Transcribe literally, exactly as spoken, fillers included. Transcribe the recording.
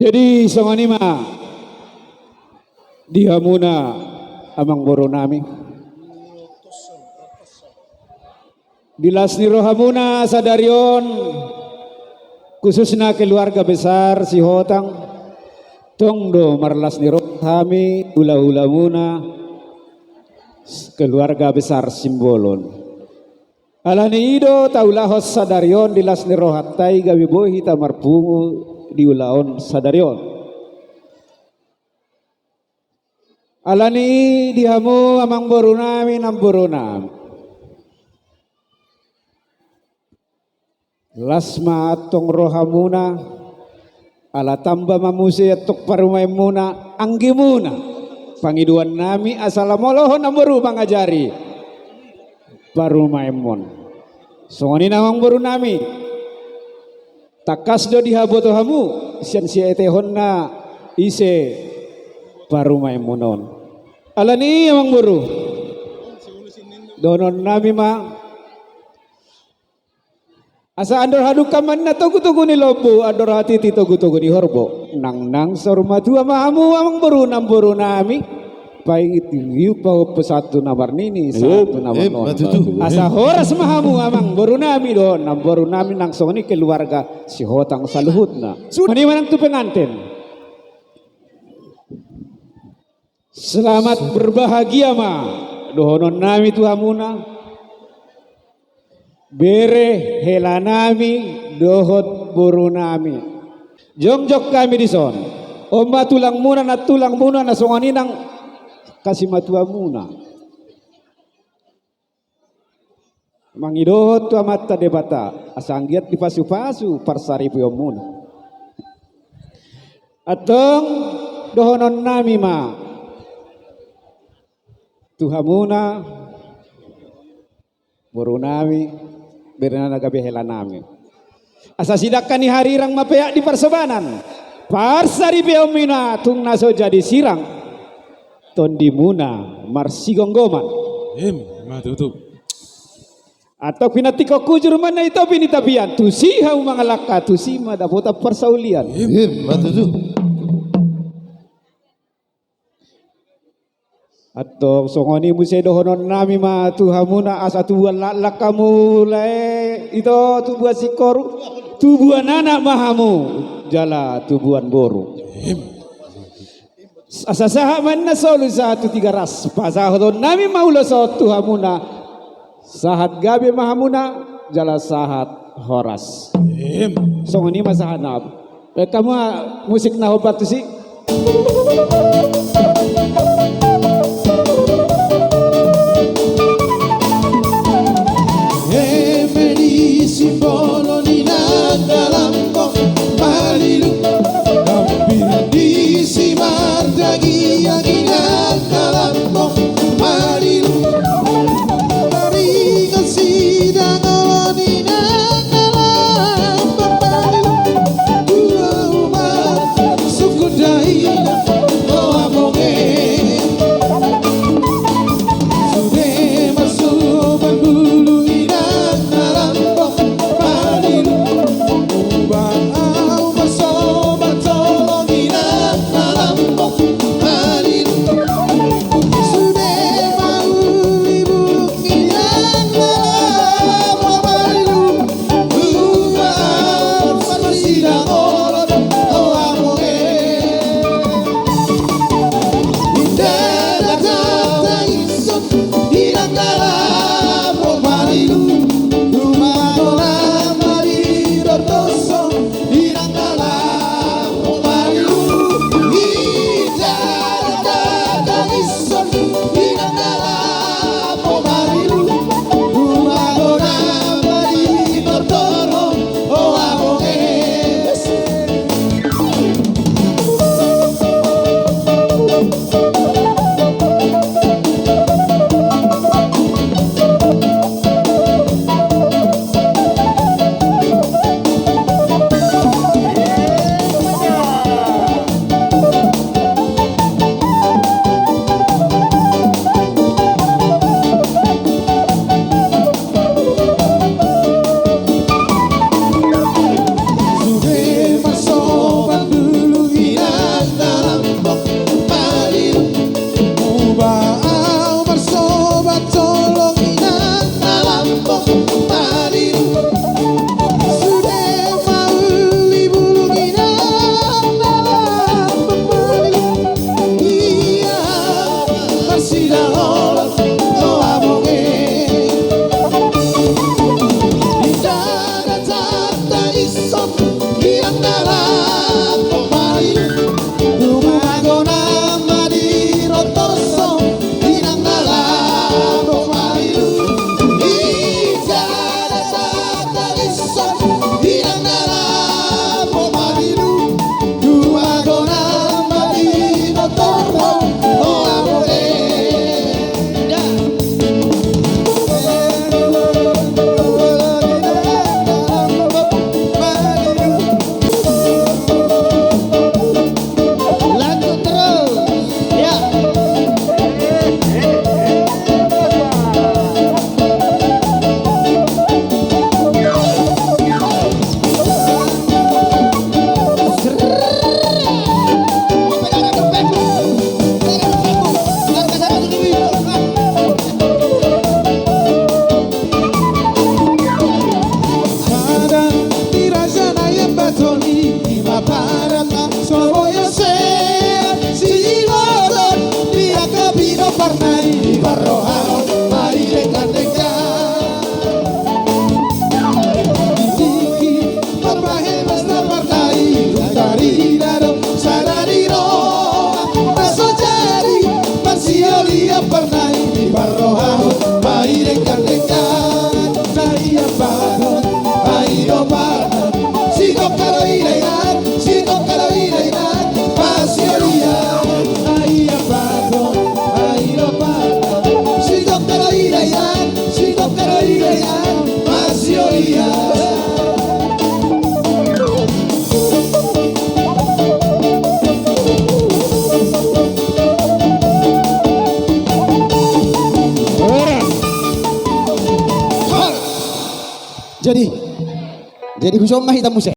Jadi songon i ma di hamuna amangboru nami. Di las ni rohamuna sadari on, khususna keluarga besar Sihotang, tong do marlas ni roha hami hulahulamuna keluarga besar Simbolon. Alani i do taulahon sadari on di las ni rohanta i gabe boi hita marpungu di ulaon sadari on. Alani i di hamu amangboru nami, namboru nami, las ma antong rohamuna, ala tamba ma muse antong parumaenmuna, anggimuna. Pangidoan nami asa lam molo ho namboru mangajari parumaenmon. Songon i nang amangboru nami, tangkas do dihaboto hamu sian sietehonna ise parumaenmuna on. Alani i amangboru, dohonon nami ma, asa andor hadungka ma ninna togutogu ni lombu, andor hatiti togutogu ni horbo. Nangnang saur matua ma hamu amangboru namboru nami. Paingot i pahompu sahat tu na marnini, sahat tu na marnono. Asa horas ma hamu amangboru nami dohot namboru nami nang songon i keluarga Sihotang saluhutna. Songon i ma nang tu penganten. Selamat berbahagia ma dohonon nami tu hamuna, bere, hela nami dohot boru nami. Jongjong hami dison. On ma tulangmuna, nantulangmuna na songon i nang hasimatuamuna. Mangidohon tu Amanta Debata asa anggiat dipasupasu parsaripeonmuna. Antong dohonon nami ma tu hamuna, boru nami, bere na gabe hela nami. Asa sidangka ni harirang ma peak di parsobanan. Parsaripeonmuna tung na so jadi sirang, tondimuna marsigomgoman. Ima tutu. Antong pinantikhon hujur ma na i topi ni tapian, tusi hamu mangalangka, tusi ma dapotan parsaulian. Ima tutu. Antong songon i muse dohonon nami ma tu hamuna asa tubuan laklak hamu lae, ito tubuan singkoru, tubuan anak ma hamu jala tubuan boru. Asa sahat ma ninna solu sahat tu Tigaras, pasahaton nami ma ulos on tu hamuna. Sahat gabe ma hamuna jala sahat horas. Songon i ma sahat na. Baen hamu ma musik na hombar tusi. Eme di Simbolon inang dalanko, malilu. Hampir di Simardagiang inang dalanko, malilu. Taringot sidang on inang dalanko, malilu. Dua umat suku Jadi, jadi husomba hita muse.